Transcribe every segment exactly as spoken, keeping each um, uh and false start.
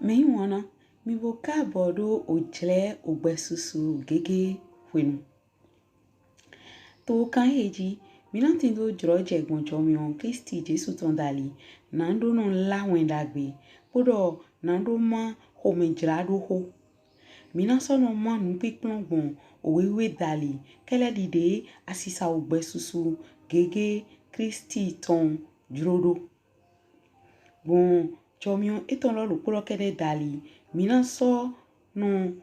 Mɛyiwanna, mì bo kaabɔ ɖo ojlɛ ogbɛsusu gege hwenu. To kan ehe ji, mí na tindo jlɔjɛ gbɔn jɔmiɔn Klisti Jesu tɔn dali, na ɖo nɔ la wɛn ɖagbe, kpoɖɔ na ɖo ma xomɛjlaɖoxo. Mí na sɔ nɔ ma nukpinkplɔn gbɔn owe wiwe dali, kɛlɛ ɖiɖe asisa ogbɛsusu gege Klisti tɔn jlo ɖo. Gbɔn jɔmiɔn etɔn lɔ ɖokpo lɔ kɛɖɛ dali, mí na sɔ nɔ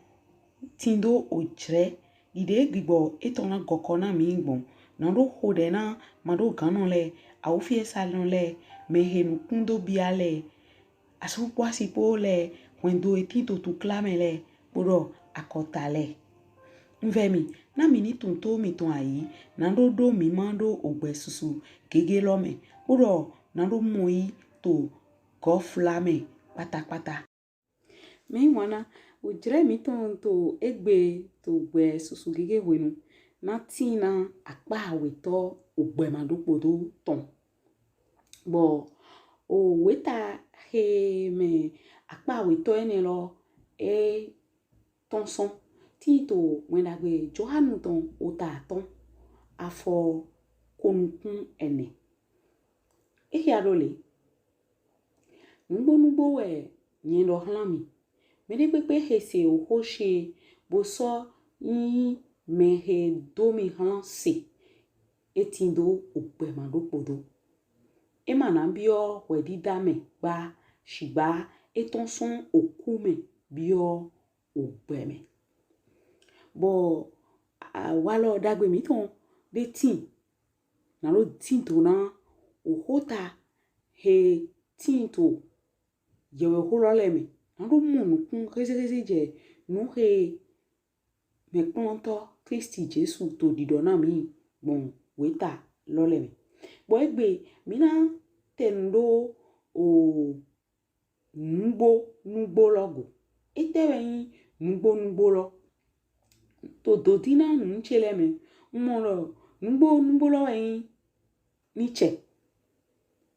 tindo ojlɛ ɖiɖe gbigbɔ etɔn na gɔkɔ na mí gbɔn. Na ɖo xoɖɛ na maɖoganɔ lɛ, awufiɛsanɔ lɛ, mɛhe nukun do bia lɛ, asu kpo asi kpo lɛ, hwɛndo he tin to tukla mɛ lɛ, kpoɖɔ akɔta lɛ. Un vɛ mì, na mì ni tunwun to mìtɔn ayi, na ɖo ɖo mí ma ɖo ogbɛsusu gege lɔ mɛ, kpoɖɔ na ɖo mɔ yi to gɔfla mɛ kpatakpata. Mɛyiwanna, ojlɛ mítɔn to egbe to ogbɛsusu gege hwenu na tin na akpa awetɔ ogbɛ maɖopodo tɔn. Bɔ oweta he mɛ akpa awetɔ enɛ lɔ e tɔn sɔn tin to wɛnɖagbe Johanu tɔn ota atɔn afɔ konukun ɛnɛ. E hia ɖo le: Nugbo nugbo wɛ nyɛ ɖɔ hlan mì, mɛɖekpekpe he se oxo ce bo sɔ yin mɛhe do mì hlan se, e tindo ogbɛ maɖopodo. E ma na biɔ hwɛɖiɖa mɛ gba, shigba e tɔn sɔn oku mɛ biɔ ogbɛ mɛ. Bɔ walɔ ɖagbe mítɔn ɖe tin, na ɖo tin to na oxota he tin to yɛwexo lɔ lɛ mɛ, na ɖo mɔ nukun xezexeze jɛ nu he mɛkplɔntɔ Klisti Jesu to ɖiɖɔ na mí gbɔn weta lɔ lɛ mɛ. Bɔ egbe mí na tɛnu ɖo o nugbo nugbo lɔ go. Etɛ wɛ yin nugbo nugbo lɔ? To dodina nu ce lɛ mɛ, un mɔ ɖɔ nugbo nugbo lɔ wɛ yin ni cɛ,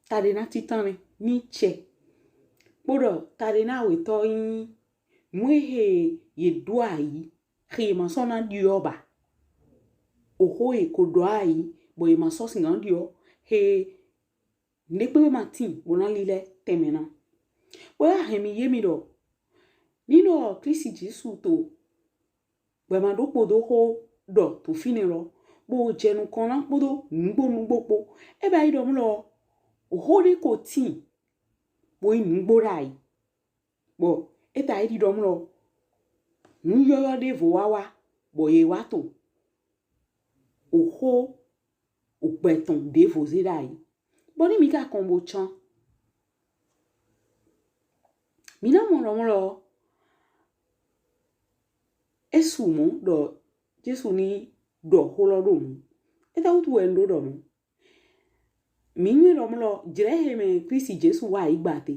taɖe na titan nɛ, ni cɛ, kpoɖɔ taɖe na awetɔ yin nu he ye ɖo ayi he ye ma sɔ na ɖiɔ ba. Oxo he ko ɖɔ ayi bɔ ye ma sɔ sigan ɖiɔ, he nuɖekpekpe ma tin bo na lilɛ tɛnmɛ na. Bɔ e wa hɛn mi ye mi ɖɔ, ni ɖɔ Klisti Jesu to gbɛ maɖopodo xo ɖɔ to finɛ lɔ, bo jɛ nukɔn na kpodo nugbo nugbo kpo. E ba yi ɖɔ mlɔ, oxo ɖe ko tin bo yin nugbo ɖayi. Bɔ e ta yi ɖiɖɔ mlɔ, nu yɔyɔ ɖevo wa wa, bɔ ye wa to oxo ogbɛ tɔn ɖevo ze ɖayi. Bɔ ni mí ka kɔn bo can, mí na mɔ ɖɔ mlɔ, e su mɔ ɖɔ Jesu ni ɖɔ xo lɔ ɖo mɔ. Etɛwutu wɛ un ɖo ɖɔ mɔ? Mí nyɔnɛn ɖɔ mlɔ, jlɛ he mɛ Klisti Jesu wa ayigba te,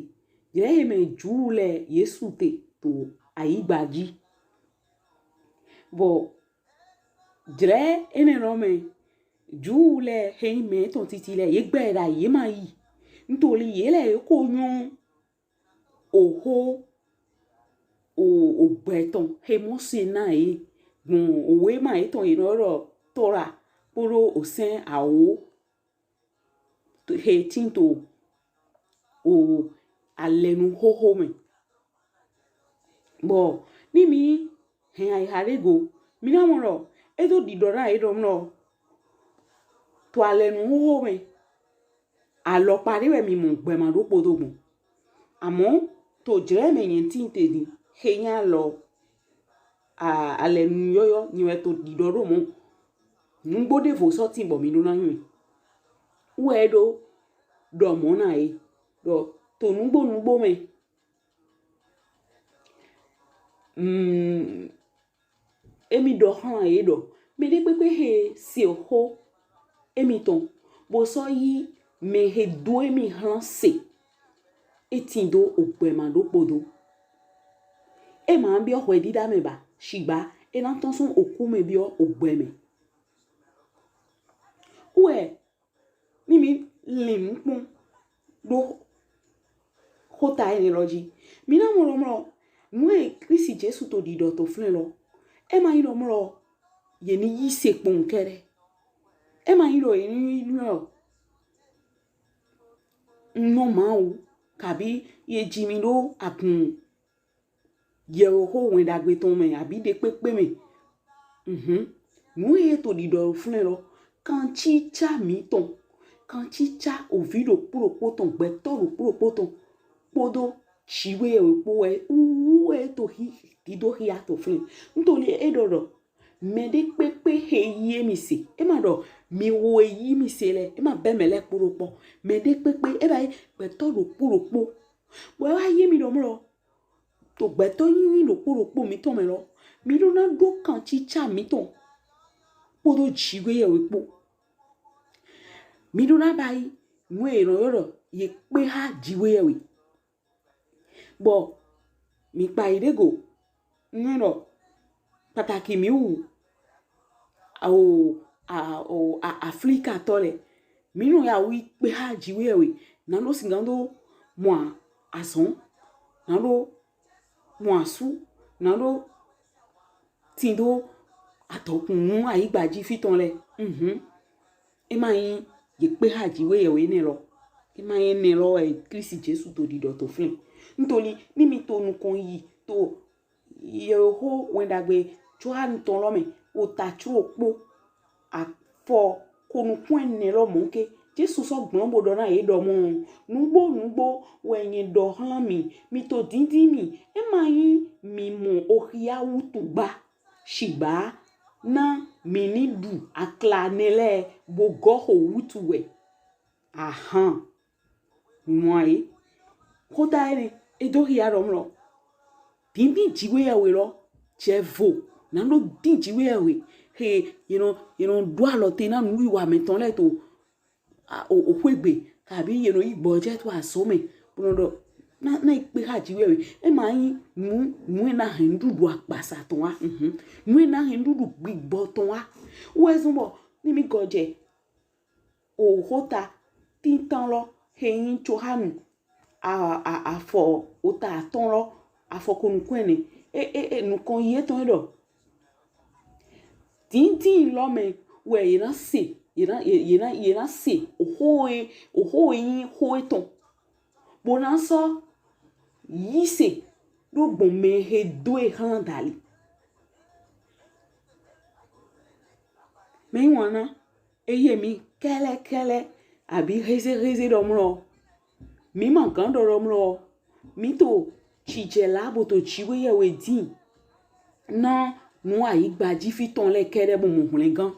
jlɛ he mɛ Ju lɛ Jesu te to ayigba ji. Bɔ jlɛ enɛ lɔ mɛ, Ju lɛ he yin mɛ etɔn titi lɛ, ye gbɛ ɖa ye ma yi. Ntoli ye lɛ ye ko nyɔn oxo o ogbɛ tɔn he Mose na ye gbɔn owe ma etɔn he nɔ ɖɔ Tora kpodo osɛn awo he tin to o alɛnu xoxo mɛ. Bɔ ni mí hɛn ayiha ɖe go, mí na mɔ ɖɔ e do ɖiɖɔ na ye ɖɔ mlɔ, to alɛnu xoxo mɛ, alɔkpa ɖe wɛ mí mɔ gbɛ maɖopodo gbɔn. Amɔ to jlɛ mɛ nyɛ tin te din, he yin alɔ alɛnu yɔyɔ, nyɛ wɛ to ɖiɖɔ ɖo mɔ. Nugbo ɖevo sɔ tin bɔ mí ɖo na nyɔnɛn. Wɛ e ɖo ɖɔ mɔ na ye ɖɔ to nugbo nugbo mɛ, mm, emi ɖɔ hlan ye ɖɔ mɛɖekpekpe he se oxo emitɔn bo sɔ yi mɛ he do emi hlan se, e tindo ogbɛ maɖopodo. E ma biɔ hwɛɖiɖa mɛ ba, shigba e na tɔn sɔn oku mɛ biɔ ogbɛ mɛ. Wɛ ni mí lin nu kpɔn ɖo xota enɛ lɔ ji, Mi na mɔ ɖɔ mlɔ, nu e Klisti Jesu to ɖiɖɔ to flɛn lɔ, e ma yin ɖɔ mlɔ ye ni yi se kpɔn kɛɖɛ. E ma yin ɖɔ ye ni yi nɔ nɔ Mawu, kabi ye ji mi ɖo agun yɛwexo wɛn ɖagbe tɔn mɛ abi ɖekpekpe mɛ. Mhm. Nu e to ɖiɖɔ flɛn lɔ, kancica mitɔn, kancica ovi ɖokpo ɖokpo tɔn, gbɛtɔ ɖokpo ɖokpo tɔn, kpodo Jiwheyɛwhe kpo wɛ wu e to hi dido hia to flɛn. Ntoli e ɖɔ ɖɔ mɛɖekpekpe he yi emi se, e ma ɖɔ mi wo e yi mi se lɛ, e ma bɛ mɛ lɛ kpo ɖo kpɔ. Mɛɖekpekpe, e ba yi gbɛtɔ ɖokpo ɖokpo. Bɔ e wa yi emi ɖɔ mlɔ, to gbɛtɔ nyinyi ɖokpo ɖokpo mitɔn mɛ lɔ, mi ɖo na ɖo kancica mitɔn kpodo Jiwheyɛwhe kpo. Mi ɖo na ba yi nu e nɔ ylɔ ɖɔ ye kpe ha Jiwheyɛwhe. Bɔ mi kpa yi ɖe go, nyɛ ɖɔ pataki mi wu o a o a Aflika tɔ lɛ, mi nɔ ya wu kpe ha Jiwheyɛwhe, na ɖo sigan do mɔ azɔn, na ɖo mɔ asu, na ɖo tin do adɔkun nu ayigba ji fi tɔn lɛ. Mhm. E ma yin ye kpe ha Jiwheyɛwhe enɛ lɔ. E ma yin enɛ lɔ wɛ Klisti Jesu to ɖiɖɔ to flɛn. Ntoli ni mi to nukɔn yi to yɛwexo wɛn ɖagbe Johanu tɔn lɔ mɛ, ota cro kpo afɔ konukun ɛnɛ lɔ mɔ ke. Jesu sɔ gblɔn bo ɖɔ na ye ɖɔ mɔ, nugbo nugbo wɛ nyɛ ɖɔ hlan mi, mi to dindin mi, e ma yin mi mɔ ohia wutu gba. Shigba na mi ni ɖu akla nɛ lɛ bo gɔ xo wutu wɛ. Ahan. Mi mɔ ayi. Xota enɛ e do hia ɖɔ mlɔ, dindin Jiwheyɛwhe lɔ jɛ vo, na ɖo din Jiwheyɛwhe he ye nɔ ye nɔ ɖo alɔ te na nuwiwa mɛtɔn lɛ to a, o, o xwegbe, kabi ye nɔ yi gbɔjɛ to azɔn mɛ, bo nɔ ɖɔ na na yi kpe ha Jiwheyɛwhe. E ma yin nu nu e na hɛn nuɖuɖu agbasa tɔn wa. Mhm. Nu e na hɛn nuɖuɖu gbigbɔ tɔn wa. Wɛ zɔn bɔ ni mi gɔjɛ o xota tintan lɔ he yin Johanu a a afɔ ota atɔn lɔ afɔ konukun ɛnɛ. E e e nukɔn yi etɔn e ɖɔ dindin lɔ mɛ wɛ ye na se, ye na ye ye na ye na se oxo e oxo e yin xo etɔn, bo na sɔ yi se ɖo gbɔn mɛ he do e hlan dali. Mɛ yin wanna, e ye mi kɛlɛkɛlɛ abi hezeheze ɖɔ mlɔ, mi ma gan ɖɔ ɖɔ mlɔ, mi to cijɛ la bo to Jiwheyɛwhe din na nu ayigba ji fi tɔn lɛ kɛɖɛ bo mɔ hwlɛngan.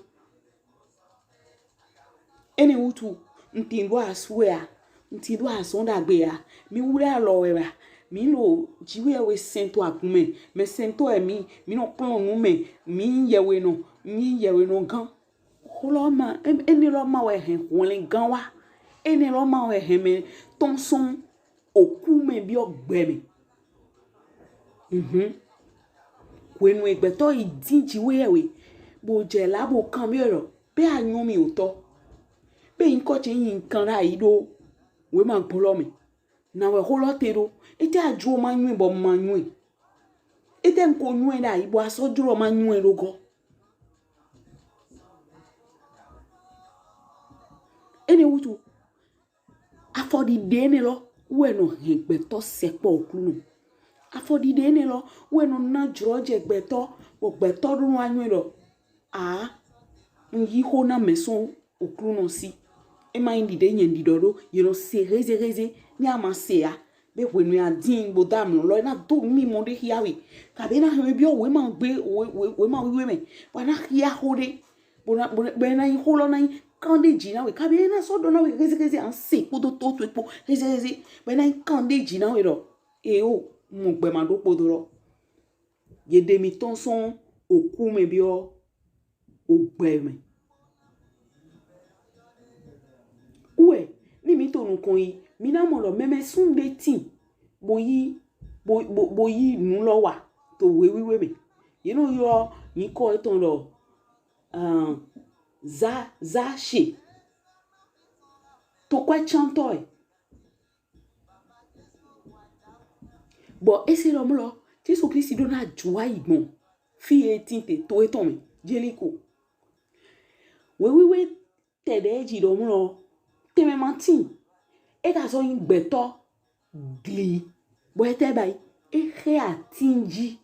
Enɛ wutu, n tin ɖo asu wɛ a, n tin ɖo azɔn ɖagbe a, mi wlɛ alɔ wɛ a, mi nɔ Jiwheyɛwhe sɛn to agun mɛ, mɛ sɛntɔ wɛ mi, mi nɔ kplɔn nu mɛ, mi yin yɛwhenɔ, mi yin yɛwhenɔ gan. Xo lɔ ma, enɛ lɔ ma wɛ hɛn hwlɛngan wa. Enɛ lɔ ma wɛ hɛn mɛ tɔn sɔn oku mɛ biɔ gbɛ mɛ. Mhm. Hwenu e gbɛtɔ yi din Jiwheyɛwhe, bo jɛ la bo kanbiɔ ɖɔ, be a nyɔ mi otɔ? Be yinkɔ ce yin kan ɖayi ɖo wema gbɔ lɔ mɛ. Na wɛ xo lɔ te ɖo. Etɛ a jlo ma nyɔ ɛ bɔ ma nyɔ ɛ? Etɛ n ko nyɔ ɛ ɖayi bɔ a sɔ jlo ma nyɔ ɛ ɖo gɔ? Enɛ wutu, afɔɖiɖe enɛ lɔ wɛ nɔ hɛn gbɛtɔ sɛkpɔ Oklunɔ. Afɔɖiɖe enɛ lɔ wɛ nɔ na jlɔjɛ gbɛtɔ, bɔ gbɛtɔ ɖo nɔ wa nyɔ ɛ ɖɔ, a, n yi xo na mɛ sɔn Oklunɔ si. E ma yin ɖiɖe nyɛ ɖiɖɔ ɖo, ye nɔ se hezeheze, ni a ma se a, be hwenu ya din bo da mlɔ lɔ, e na do nu mi mɔ ɖe xia we. Kabi e na hɛn we biɔ wema gbe, we, we, wema wiwe mɛ, bɔ a na xia xo ɖe, bo na, bo na, bɔ e na yin xo lɔ na yin kanɖeji na we. Kabi e na sɔ ɖɔ na we hezeheze, a se kpodo to towe kpo hezeheze, bɔ e na yin kanɖeji na we ɖɔ, e o, mɔ gbɛ ma ɖo kpodo lɔ. Ye ɖe mi tɔn sɔn oku mɛ biɔ ogbɛ mɛ. Wɛ, ni mi to nukɔn yi, mi na mɔ ɖɔ mɛmɛ sun ɖe tin bo yi, bo, bo, bo yi nu lɔ wa to wewiwe mɛ. Ye nɔ ylɔ yinkɔ etɔn ɖɔ, uh, za, za she. Tokwɛ cantɔ ɛ. Bɔ e se ɖɔ mlɔ Jesu Klisti ɖo na ju ayi gbɔn fi e tin te to etɔn mɛ, Jeliko. Wewiwe tɛ ɖe ji ɖɔ mlɔ tɛmɛ ma tin. E ka sɔ yin gbɛtɔ gli. Bɔ etɛ ba yi, e xe atin ji.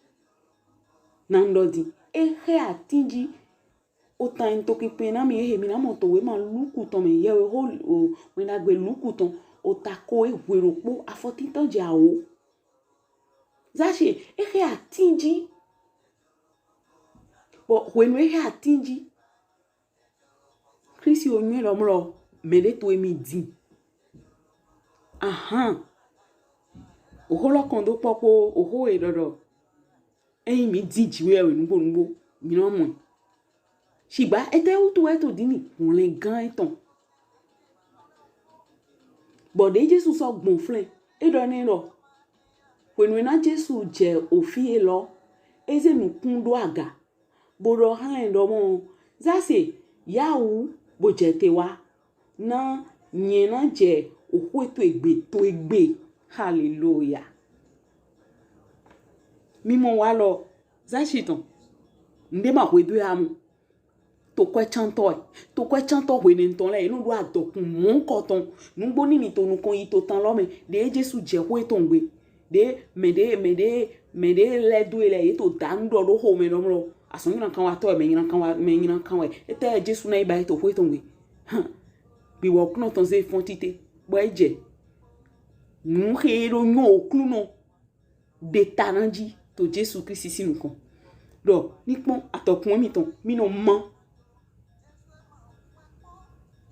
Na n ɖɔ din, e xe atin ji. O tan to kinpin na mi ehe mi na mɔ to wema Luku tɔn mɛ, yɛwe ho o wɛn ɖagbe Luku tɔn, o ta ko e hwe ɖokpo afɔ tintɔn jɛ awo. Zache, e xe atin ji. Bɔ hwenu e xe atin ji, Klisti o nyɔɛ ɖɔ mlɔ mɛɖe to emi din. Ahan. Oxo lɔ kɔn do kpɔ kpo oxo e ɖɔɖɔ. Eyin mi din Jiwheyɛwhe nugbo nugbo, mi nɔ mɔ ɛ. Shigba etɛ wutu wɛ e to din ni hwlɛngan etɔn? Bɔ ɖe Jesu sɔ gbɔn flɛn, e ɖɔ nɛ ɖɔ hwenu e na Jesu jɛ ofi e lɔ, e ze nukun ɖo aga, bo ɖɔ xlɛn ɖɔ mɔ, Zase, yawu bo jɛ te wa, na nyɛ na jɛ oxwe to egbe to egbe. Haleluya! Mi mɔ wa lɔ, Zache tɔn, nɖe ma hwe do ya mu. Tokwɛcantɔ ɛ, tokwɛcantɔ hwenɛnu tɔn lɛ, e nɔ ɖo adɔkun mɔnkɔtɔn. Nugbo ni mi to nukɔn yi to tan lɔ mɛ, ɖe Jesu jɛ xwe tɔn gbe, ɖe mɛɖe mɛɖe mɛɖe lɛ do e lɛ ye to da nu ɖɔ ɖo xomɛ ɖɔ mlɔ, asɔn nyina kan wa tɔ ɛ, mɛ nyina kan wa, mɛ nyina kan wɛ. Etɛ Jesu na yi ba yi to xwe tɔn gbe? Hàn, gbiwɔ kunɔ tɔn ze fɔn tite, bɔ e jɛ nu xe ɖo nyɔ Oklunɔ ɖe ta na ji to Jesu Klisti sin nukɔn. Ɖɔ ni kpɔn atɔkun emitɔn, mi nɔ ma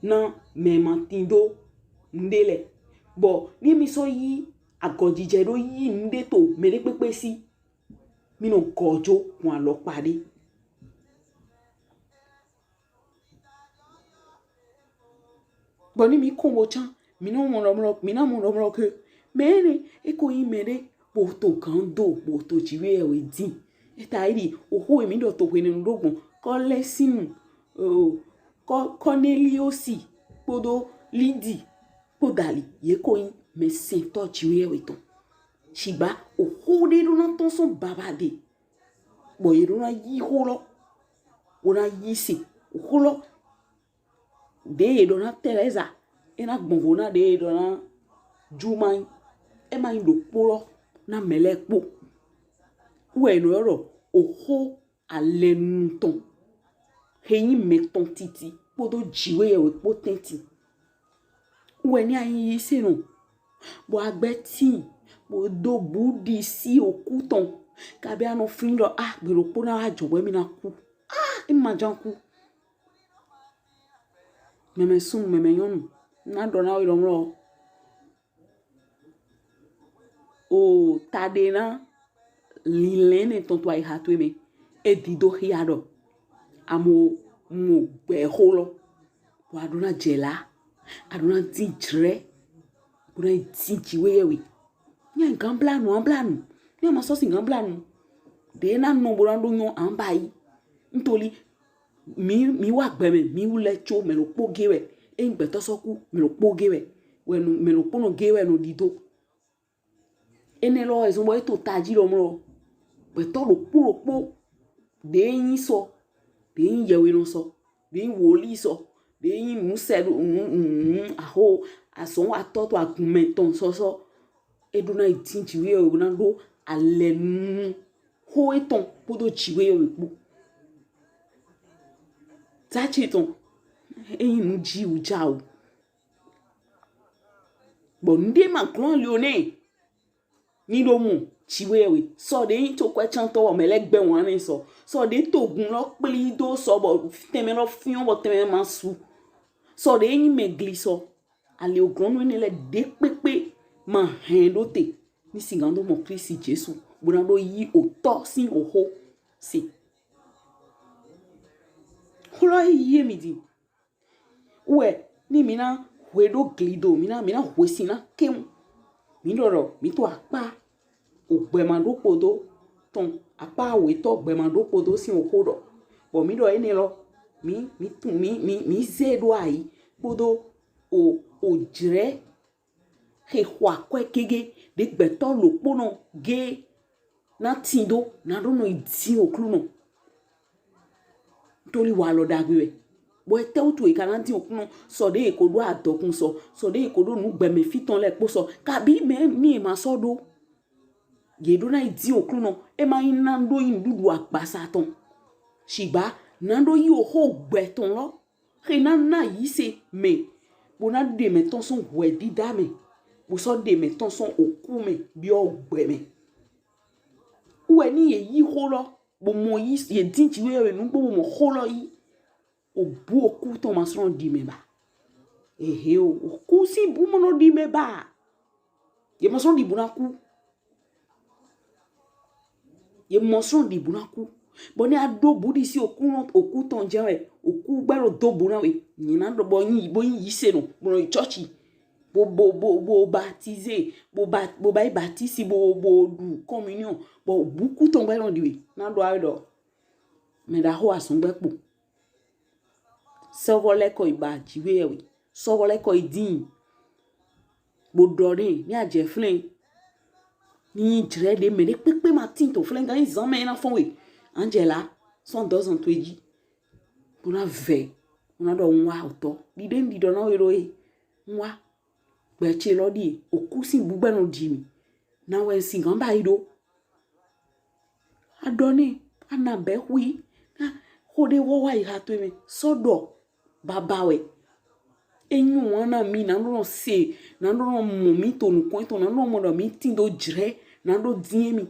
na mɛ ma tin do nuɖe lɛ. Bɔ ni mi sɔ yi agɔjijɛ ɖo yi nuɖe to mɛɖe kpekpe si, mi nɔ gɔjo kun alɔkpa ɖe. Bɔ ni mi kɔn bo can, mi na mɔ ɖɔ mlɔ, mi na mɔ ɖɔ mlɔ ke mɛ enɛ e ko yin mɛɖe bo to gan do, bo to Jiwheyɛwhe din. Eta yi ɖi oxo e mi ɖɔ to hwenɛnu ɖo gbɔn, Kɔlɛsinu, o, Kɔ-, Kɔneliosi kpodo Lidi kpo dali, ye ko yin mɛsɛntɔ Jiwheyɛwhe tɔn. Shigba oxo ɖe ɖo na tɔn sɔn baba de, bɔ ye ɖo na yi xo lɔ, wo na yi se oxo lɔ. Ɖe ye ɖɔ na Teresa, e na gbɔnvo na ɖe ye ɖɔ na Jumai, e ma yin ɖokpo lɔ na mɛ lɛ kpo. Wɛ e nɔ ylɔ ɖɔ oxo alɛnu tɔn, xe yin mɛtɔn titi kpodo Jiwheyɛwhe kpo tɛntin. Wɛ ni a yin yisenɔ, bɔ a gbɛ tin, bo do bu ɖi si oku tɔn, kabi a nɔ flin ɖɔ, ah, gbe ɖokpo na wa jɔ bɔ emi na ku. Ah, emi ma jan ku. Mɛmɛ sunnu, mɛmɛ nyɔnu, na ɖɔ na we ɖɔ mlɔ. O ta ɖe na linlɛn enɛ tɔn to ayixa towe mɛ, e dido xia ɖɔ amo mɔ gbɛ xo lɔ, bɔ a ɖo na jɛ la, a ɖo na din jlɛ, bo na din Jiwheyɛwhe. Ni a yin gan blanu, a blanu. Ni a ma sɔ sin gan blanu, ɖe na nɔ bo na ɖo nyɔ, a ba yi. Ntoli mi, mi wa gbɛ mɛ, mi wu lɛ co mɛ ɖokpo ge wɛ. Eyin gbɛtɔ sɔ ku, mɛ ɖokpo ge wɛ. Wɛ nu, mɛ ɖokpo nɔ ge wɛ nɔ dido. Enɛ lɔ wɛ zɔn bɔ e to taji ɖɔ mlɔ, gbɛtɔ ɖokpo ɖokpo, ɖe yin sɔ, ɖe yin yɛwhenɔ sɔ, ɖe yin woli sɔ, ɖe yin nusɛ ɖo nu, nu, nu, axo, azɔnwatɔ to agun mɛ tɔn sɔsɔ, e ɖo na yi din Jiwheyɛwhe bo na ɖo alɛnu xo etɔn kpodo Jiwheyɛwhe kpo. Zache tɔn, e yin nu ji wu ja o. Bɔ nuɖe ma glɔn ali o nɛ. Ni ɖo mɔ Jiwheyɛwhe, sɔ ɖe yin tokwɛcantɔ wɔ mɛ lɛ gbɛ wan nɛ sɔ. Sɔ ɖe togun lɔ kpli do sɔ bɔ tɛnmɛ lɔ fiɔn bɔ tɛnmɛ ma su. Sɔ ɖe yin mɛ gli sɔ. Ali o glɔn nu enɛ lɛ ɖe kpekpe ma hɛn ɖo te. Ni sigan do mɔ Klisti Jesu bo na ɖo yi otɔ sin oxo se. Xlɔ yi ye mi di. Wɛ ni mi na hwe ɖo glido, mi na, mi na hwe sin na keŋ. Mi ɖɔ ɖɔ mi to akpa ogbɛ ma ɖo kpodo tɔn, akpa awetɔ gbɛ ma ɖo kpodo sin oxo ɖɔ. Bɔ mi ɖɔ enɛ lɔ, mi, mi tun, mi, mi, mi ze ɖo ayi kpodo o, o jlɛ He xɔ akwɛ gege ɖe gbɛtɔ ɖokponɔ ge na tin do na ɖo nɔ yi din Oklunɔ. Ntoli wa alɔ ɖagbe wɛ. Bɔ etɛ wutu e ka na din Oklunɔ sɔ ɖe e ko ɖo adɔkun sɔ, sɔ ɖe e ko ɖo nu gbɛmɛ fitɔn lɛ kpo sɔ. Kabi mɛ ni e ma sɔ ɖo. Ye ɖo na yi din Oklunɔ, e ma yi na ɖo yi nuɖuɖu agbasa tɔn. Shigba na ɖo yi oxo gbɛ tɔn lɔ. He na na yi se mɛ, bo na ɖe mɛ tɔn sɔn hwɛdida mɛ, bo sɔ ɖe mɛ tɔn sɔn oku mɛ biɔ gbɛ mɛ. Wɛ ni ye yi xo lɔ, bo mɔ yi ye din ji wɛ nu bo mɔ xo lɔ yi. Obu oku tɔn ma sɔ ɖi mɛ ba. Ehe o, oku si bu mɔ nɔ ɖi mɛ ba. Ye ma sɔ ɖi bu na ku. Ye mɔ sɔn ɖi bu na ku. Bɔ ni a ɖo bu ɖi si oku nɔ oku tɔn jɛ wɛ, oku gbɛ ɖo do bu na we. Nyi na ɖɔ bɔ nyi bo nyi yi se nɔ bo nɔ yi chɔchi. Bo bo bo bo baptiser, bo ba bo ba yi baptisi, bo bo ɖu communion. Bɔ bu ku tɔn gbɛ nɔ ɖi we. Na ɖɔ awe ɖɔ mɛ ɖa xo asɔn gbɛ kpo. Sɔvɔ lɛ kɔ yi ba ji we yɛ we. Sɔvɔ lɛ kɔ yi din. Bo ɖɔ ɖe ni a jɛ flɛn. Ni jrɛ ɖe mɛ ɖe kpekpe ma tin to flɛn gan yi zan mɛ na fɔn we. Anjɛla sɔn dɔ zan to eji. Bo na vɛ. Bo na ɖɔ nwa otɔ. Ɖiɖe ɖiɖɔ na we ɖo ye. Nwa. Gbɛ ce lɔ ɖi oku si bu gbɛ nɔ ɖi mi. Na wɛ si gan ba yi ɖo. A ɖɔ nɛ, a na bɛ xui. Na xo ɖe wɔ wa yi ha to mɛ. Sɔ ɖɔ baba wɛ. Enyi wan na mi na ɖo nɔ se, na ɖo nɔ mɔ mi to nukɔn tɔn, na ɖo mɔ ɖɔ mi tin do jrɛ, na ɖo din mi.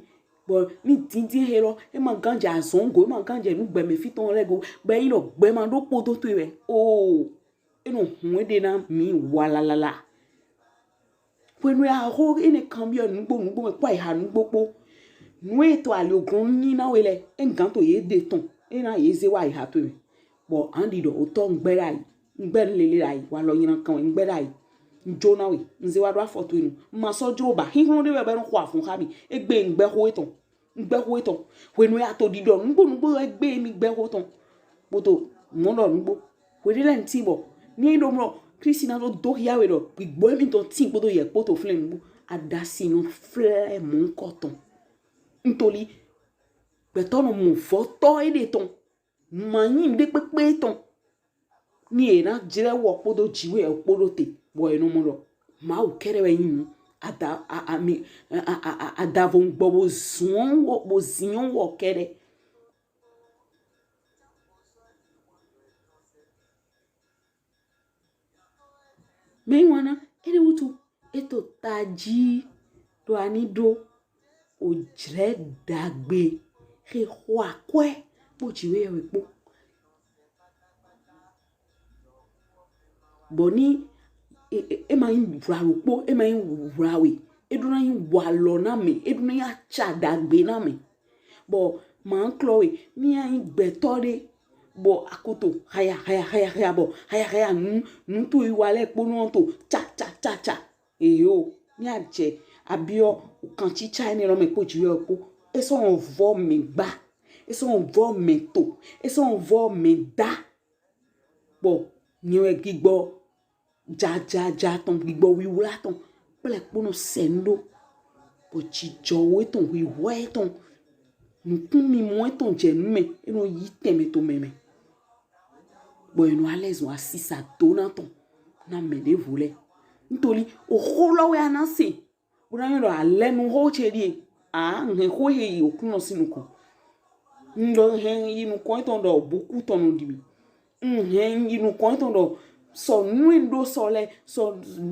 Bɔ ni dindin he lɔ, e ma gan jɛ azɔn go, e ma gan jɛ nu gbɛmɛ fitɔn lɛ go, bɛ yi lɔ gbɛ ma ɖo kpodo to wɛ. Oo. E nɔ hun eɖe na mi walalala. Hwenu ya xo ene kanbiɔ nugbo nugbo mɛ kpɔ ayiha nugbo kpo. Nu e to ali oglɔn nyi na we lɛ, e gan to ye ɖe tɔn, e na ye ze wa ayiha to mɛ. Bɔ an ɖi ɖɔ otɔ ngbɛ ɖa yi, ngbɛ nlele ɖa yi, wa lɔ nyina kan ngbɛ ɖa yi. Njo na we, nze wa ɖo afɔ to enu. Ma sɔ jro ba, hinhlɔn ɖe wɛ bɛ nɔ xɔ afun xa mi. Egbe ngbɛ xo etɔn. Ngbɛ xo etɔn. Hwenu ya to ɖiɖɔ nugbo nugbo egbe mi gbɛ xo tɔn. Kpoto mɔ ɖɔ nugbo. Hwe ɖe lɛ nti bɔ ni ɖo mlɔ Kristi na ɖo do hia we ɖɔ gbigbɔ mi tɔn tin kpoto yɛ kpoto flɛ nugbo. Adasi nɔ flɛ mɔ nkɔ tɔn. Ntoli gbɛtɔ nɔ mɔ vɔtɔ eɖe tɔn. Ma nyi ɖe kpekpe tɔn. Ni e na jrɛ wɔ kpodo jiwe e kpodo te bɔ e nɔ mɔ ɖɔ Mawu kɛɖɛ wɛ nyi nu. Ada a a mi a a a adavo gbɔ bo zɔn wɔ bo ziɔn wɔ kɛɖɛ. Mɛ wana ene wutu eto taji ɖo ani ɖo ojrɛ dagbe he xɔ akwɛ kpo jiwe yɛ we kpo. Bɔ ni e e e ma nyi wla ɖokpo, e ma nyi wla we, e ɖo na nyi walɔ na mɛ, e ɖo na nyi aca dagbe na mɛ. Bɔ ma klɔ we, mi ya nyi gbɛtɔ ɖe, bɔ akoto haya haya haya haya bɔ haya haya nu nu to yi wa lɛ kpo nɔ to ca ca ca ca. Eyo, mi a jɛ abiɔ kan cica ene lɔ mɛ kpo jiwe kpo. E sɔ vɔ mɛ gba, e sɔ vɔ mɛ to, e sɔ vɔ mɛ da. Bɔ nyɛ wɛ gbigbɔ jajaja tɔn, gbigbɔ wiwla tɔn kple kponɔ sɛn ɖo. Bɔ jijɔwo etɔn, hwihwɛ etɔn, nukun mimɔ etɔn jɛ nu mɛ, enɔ yi tɛmɛ to mɛ mɛ. Bɔ enɔ alɛ zɔn asisa dona tɔn na mɛ ɖevo lɛ. Ntoli oxo lɔ wɛ ana se. Bo na nyɔ ɖɔ alɛ nu xo ce ɖie. A nhɛ xo he yi okunɔ si nukɔn. Ŋdɔ hɛ yi nukɔn etɔn ɖɔ buku tɔn nɔ ɖi mi. Nhɛ yi nukɔn etɔn ɖɔ sɔ nu e ɖo sɔ lɛ, sɔ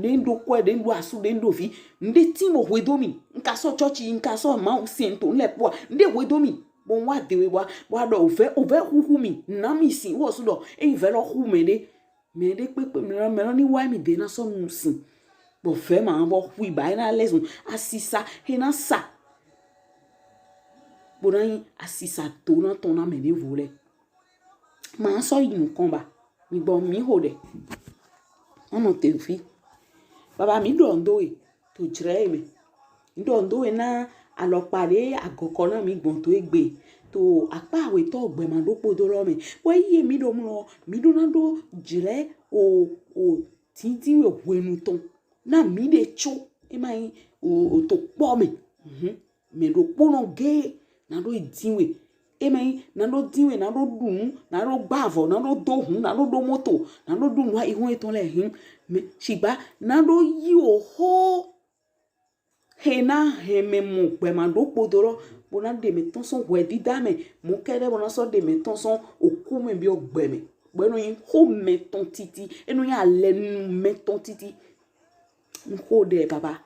ɖe ɖo kɔɛ, ɖe ɖo asu, ɖe ɖo vi. Ŋɖe ti mo hwe do mi. Nka sɔ tsɔtsi, nka sɔ Mawu sɛn to ŋlɛ kpɔa. Ŋɖe hwe do mi. Bo wa dewe wa wa ɖɔ ovɛ ovɛ xuxu mi. Na mi si wɔ su ɖɔ eyi vɛ lɔ xu mɛ ɖe. Mɛ ɖe kpekpe mɛ lɔ mɛ lɔ ni wa mi de na sɔ nu si. Bɔ vɛ ma bɔ xui ba ena lɛ zun asisa he na sa. Bo na nyi asisa to na tɔn na mɛ ɖevo lɛ. Ma sɔ yi nukɔn ba. Mi gbɔ mi xo ɖɛ. Ɔnɔ te fi. Baba mi ɖɔ ndo e to jrɛ e mɛ. Ndo ndo e na alɔkpa ɖe agɔkɔ na mi gbɔn to egbe. To akpa awetɔ gbɛ ma ɖo kpodo lɔ mɛ. Bɔ eye mi ɖo mlɔ mi ɖo na ɖo jrɛ o o dindin we hwenu tɔn. Na mi ɖe tso E ma yin o, o to kpɔ mɛ. Mhm. Mɛ ɖokponɔ ge na ɖo yi din we. E ma yin na ɖo din we, na ɖo ɖu nu, na ɖo gba avɔ, na ɖo do hun, na ɖo ɖo moto, na ɖo ɖu nu aihɔn etɔn lɛ hin. Mɛ shigba na ɖo yi oxo he na hɛn mɛ mɔ gbɛ ma ɖo kpodo lɔ, bo na ɖe mɛ tɔn sɔn hwɛdida mɛ, mɔ kɛɖɛ bo na sɔ ɖe mɛ tɔn sɔn oku mɛ biɔ gbɛ mɛ. Bɔ e nɔ yin xo mɛtɔn titi, e nɔ yin alɛnu mɛtɔn titi. N xo ɖɛ baba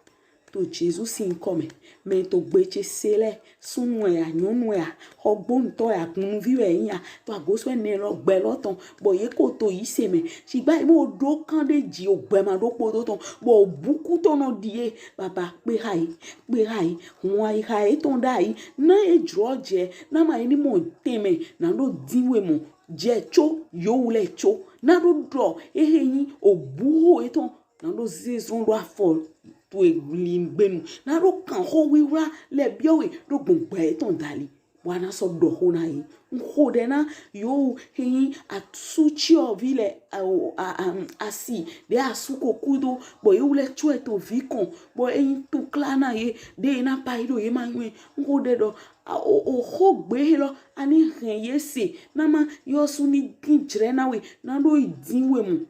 to Jesu sin yinkɔ mɛ. Mɛ to gbe ce se lɛ, sunnu wɛ ya, nyɔnu wɛ ya, xɔgbonutɔ wɛ ya, gunnuvi wɛ yin ya, to agosu ɛnɛ lɔ gbɛ lɔ tɔn, bɔ ye ko to yise mɛ. Shigba ye mɔ ɖo kan ɖe ji o gbɛ ma ɖo kpodo tɔn, bɔ o buku tɔn nɔ ɖi ye. Baba kpe xa ye, kpe xa ye, hun ayixa yetɔn ɖ'ayi, na ye jlɔ jɛ, na ma ye ni mɔ tɛnmɛ na ɖo din we mɔ jɛ co yowu lɛ co, na ɖo ɖɔ ehe yin obuho yetɔn, na ɖo zezɔn ɖo afɔ towe lingbenu, na ɖo kan xo wiwla lɛ biɔ we ɖo gbɔn gbɛ yetɔn dali. Wa na sɔ ɖɔ xo na ye. N xo ɖɛ na yowu he yin asuciɔvi lɛ, a, o, a, a, asi ɖe asu ko kudo, bɔ yowu lɛ co e to vi kɔn, bɔ e yin tukla na ye, ɖe ye na pa yi ɖo ye ma nyɔɛ. N xo ɖɛ ɖɔ, a, o, o xogbe he lɔ, a ni hɛn ye se, na ma yɔ su ni din jlɛ na we, na ɖo yi din we mɔ.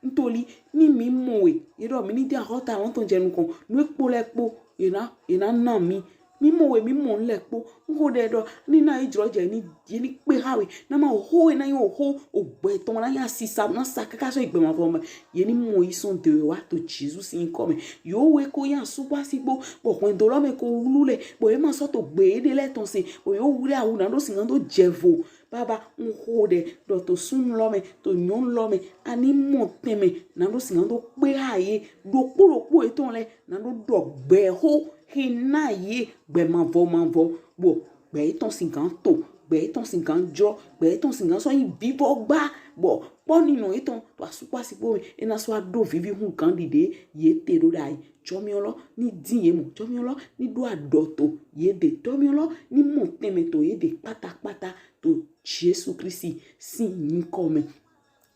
Ntoli, ni mi mɔ we, ye ɖɔ mi ni din axɔta lɔ tɔn jɛ nukɔn, nu e kpo lɛ kpo, ye na, ye na na mi. Mi mɔ we, mi mɔ nu lɛ kpo. N xo ɖɛ ɖɔ, ni na ye jlɔ jɛ ni, ye ni kpe xa we. Na ma oxo e na yin oxo ogbɛ tɔn na yin asisa na sa kaka sɔ yi gbɛ mavɔ mɛ. Ye ni mɔ yi sɔn de wa to Jesu sin yinkɔ mɛ. Yowu e ko yin asu kpo asi kpo, bɔ hwɛndo lɔ mɛ ko wlu lɛ, bɔ ye ma sɔ to gbe yeɖe lɛ tɔn se, bɔ yo wle awu na ɖo sin gan do jɛ vo. Baba, n xo ɖɛ ɖɔ to sunnu lɔ mɛ, to nyɔnu lɔ mɛ, a ni mɔ tɛnmɛ na ɖo sin gan do kpe xa ye, ɖokpo ɖokpo yetɔn lɛ na ɖo ɖɔ gbɛ xo he na ye gbɛ mavɔ mavɔ, bɔ gbɛ yetɔn sin gan to, gbɛ yetɔn sin gan jlɔ, gbɛ yetɔn sin gan sɔ yin vivɔ gba, bɔ kpɔ ninɔ yetɔn to asu kpo asi kpo mɛ, e na sɔ wa ɖo vivi hun gan ɖiɖe ye te ɖo ɖ'ayi. Jɔmiɔ lɔ ni din ye mɔ, jɔmiɔ lɔ ni ɖo aɖɔ to ye ɖe, jɔmiɔ lɔ ni mɔ tɛnmɛ to ye ɖe kpatakpata to Jesu Klisti sin yinkɔ mɛ.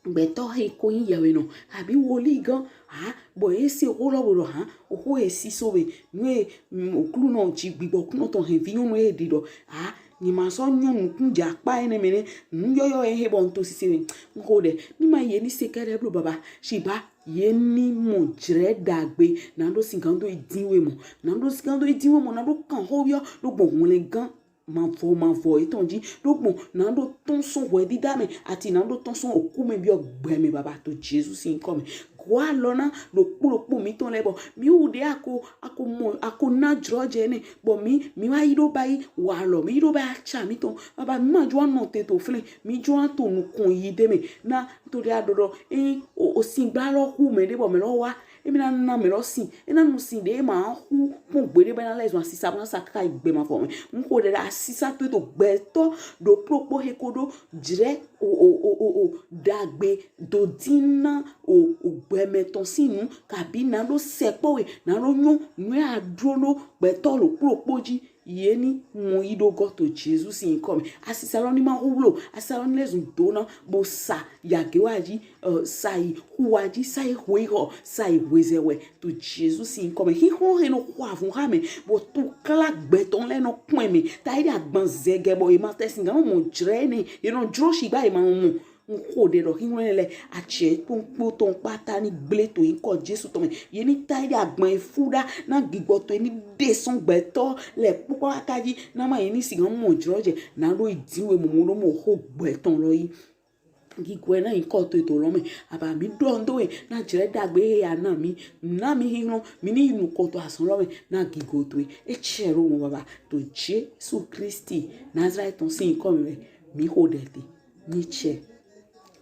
Gbɛtɔ he ko yin yɛwhenɔ abi woli gan, ha, bɔ ye se xo lɔ bo ɖɔ, ha, oxo he siso we, nu he, mm, Oklunɔ ji gbigbɔ kunɔ tɔn hɛn vi nyɔnu he ɖi ɖɔ, ha, ni ma sɔ nyɔ nukun ja kpa enɛ mɛ nɛ, nu yɔyɔ he bɔ n to sise mɛ. N xo ɖɛ, ni ma ye ni se kɛɖɛ blo baba, shigba ye ni mɔ jlɛ ɖagbe, na ɖo sin gan do yi din we mɔ, na ɖo sin gan do yi din we mɔ, na ɖo kan xo biɔ ɖo gbɔn hwlɛngan mavɔ mavɔ yetɔn ji, ɖo gbɔn na ɖo tɔn sɔn hwɛdida mɛ, ati na ɖo tɔn sɔn oku mɛ biɔ gbɛ mɛ baba to Jesu sin yinkɔ mɛ. Gɔ alɔ na ɖokpo ɖokpo mitɔn lɛ bɔ mi wu ɖe a ko, a ko mɔ, a ko na jlɔ jɛ nɛ, bɔ mi, mi wa yi ɖo ba yi walɔ, mi yi ɖo ba yi aca mitɔn, baba mi ma jlo wa nɔte to flɛn, mi jlo wa to nukɔn yi ɖe mɛ, na to ɖe a ɖɔ ɖɔ, e, o, o sin gba lɔ xu mɛ ɖe bɔ mɛ lɔ wa, e mi na na mɛ lɔ sin, e na nu sin ɖe e ma xu kpɔn gbeɖe bɔ e na lɛzun asisa bo na sa kaka yi gbɛ mavɔ mɛ. N xo ɖɛ ɖɔ asisa to e to gbɛtɔ ɖokpo ɖokpo he ko ɖo jlɛ o, o, o, o, o, ɖagbe do din na o, o gbɛ mɛ tɔn sin nu, kabi na ɖo sɛkpɔ we, na ɖo nyɔ nu he a ɖo ɖo gbɛtɔ ɖokpo ɖokpo ji. Ye ni mɔ yi ɖo gɔ to Jesu sin yinkɔ mɛ. Asisa lɔ ni ma xu blo, asisa lɔ ni lɛzun dona bo sa yagewa ji, ɛ, sa yi xuwa ji, sa yi hwexɔ, sa yi hwezɛwɛ to Jesu sin yinkɔ mɛ. Xixlɔ he nɔ xɔ avun xa mɛ, bɔ tukla gbɛtɔ lɛ nɔ kpɔn mɛ. Ta yi ɖe agban zɛgɛ bɔ ye ma tɛ sin gan mɔ jlɛ nɛ, ye nɔ jlo shigba ye ma mɔ. N xo ɖɛ ɖɔ xixlɔ lɛ, acɛ kpokpo tɔn kpata ni gble to yinkɔ Jesu tɔn mɛ. Ye ni ta yi ɖe agban yi fu ɖa, na gigbɔ to ye ni ɖe sɔn gbɛtɔ lɛ kpokpo kaka ji, na ma ye ni sin gan mɔ jlɔ jɛ, na ɖo yi din we mɔ mɔ ɖo mɔ xo gbɛtɔ lɔ yi. Gigwɛ na yinkɔ to eto lɔ mɛ. Aba mi ɖɔ n do we na jlɛ ɖagbe he a na mi. Na mi xixlɔ, mi ni yi nukɔn to azɔn lɔ mɛ na gigo to e. E cɛ ɖo mɔ baba to Jesu Klisti Nazalɛti tɔn sin yinkɔ mɛ wɛ mi xo ɖɛ te. Ni cɛ.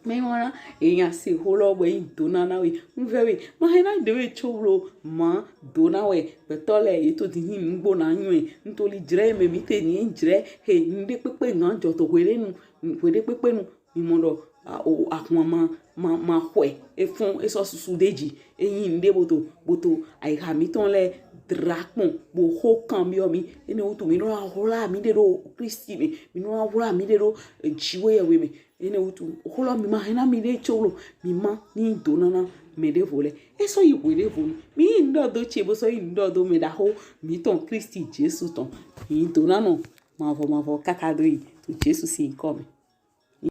Mɛ wana, e nya se xo lɔ bɔ e yi dona na we. N vɛ we, ma hɛn na ɖe we co blo ma dona we. Gbɛtɔ lɛ ye to din hin nugbo na nyɔɛ. N to li jlɛ mɛ mi te ni jlɛ he n ɖe kpekpe ŋa jɔ to hweɖenu, hweɖe kpekpe nu. Mi mɔ ɖɔ, a, o, ahwan ma, ma, ma xɔɛ, e fɔn, e sɔ susu ɖe ji, e yin nuɖe bo to, bo to ayixa mitɔn lɛ dla kpɔn, bo xo kanbiɔ mi, enɛ wutu mi nɔ na hwla mi ɖe ɖo Klisti mɛ, mi nɔ na hwla mi ɖe ɖo, e, jiwe yɛwe mɛ, enɛ wutu, xo lɔ mi ma hɛn na mi ɖe co blo, mi ma ni dona na mɛ ɖevo lɛ. E sɔ yi hwe ɖevo nu. Mi yi nu ɖɔ do ce bo sɔ yi nu ɖɔ do mɛ ɖaxo mitɔn Klisti Jesu tɔn. Mi do na nɔ mavɔ mavɔ kaka do yi to Jesu sin yinkɔ mɛ.